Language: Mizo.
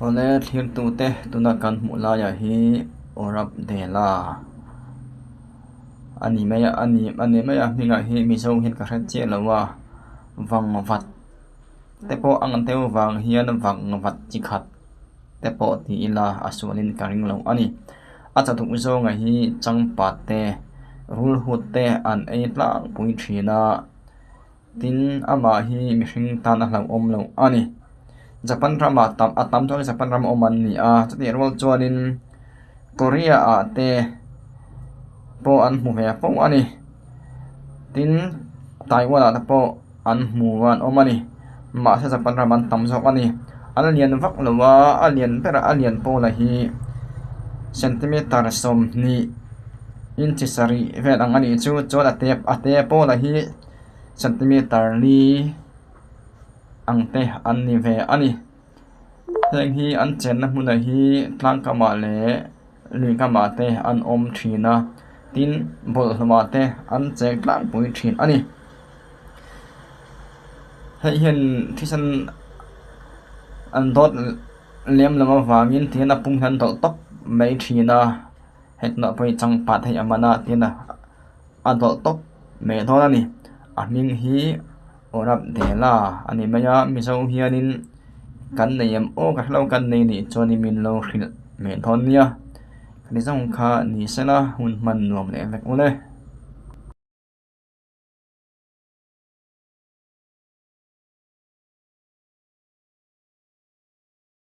Awle thlirtute tuna kan hmuh laiah hi Orap Dela a ni mai a a ni a ni mai a hmingah hi mizo hian ka hre chiah lo a vangvat te pawh a ang deuh vang hian vangvat chi khat te pawh ti ila a sualin ka ring lo a ni a cha duh zawnga hi changpat te rulhut te an ei tlangpui thin a. Tin, amah hi mihring tan a hlauhawm loh a ni. Japan ramah tam a tam chuan Japan rama awm an ni a, chutih rual chuanin Korea ah te pawh an hmu ve fo a ni. Tin, Taiwan ah te pawh an hmu a an awm a ni. Mahse Japan ramah an tam zawk a ni. An lian vak lo a, a lian ber a lian pawla hi centimeter 20 inchi sarih vel ang a nih chu chuan a te a te pawla hi. Centimeter li ang te an ni ve a ni heng hi an chenna hmunah hi tlang kamah leh lui kamah te an awm thin a tin bawlhhlawh ah te an cheng tlangpui thin a ni hei hian thisen an dawt lem loh avangin tihian a pum hi an dawlh tawp mai thin a heti pawh hi changpat hei a man a tin a. A dawlh tawp mai dawn a ni a hming hi Orap Dela a ni mai a mizo hianin kan nei em aw ka hrelo kan nei nih chuanin min lo hrilh mai dawn nia ka ni zawng kha ni sela hun hman nuam leh vek ule.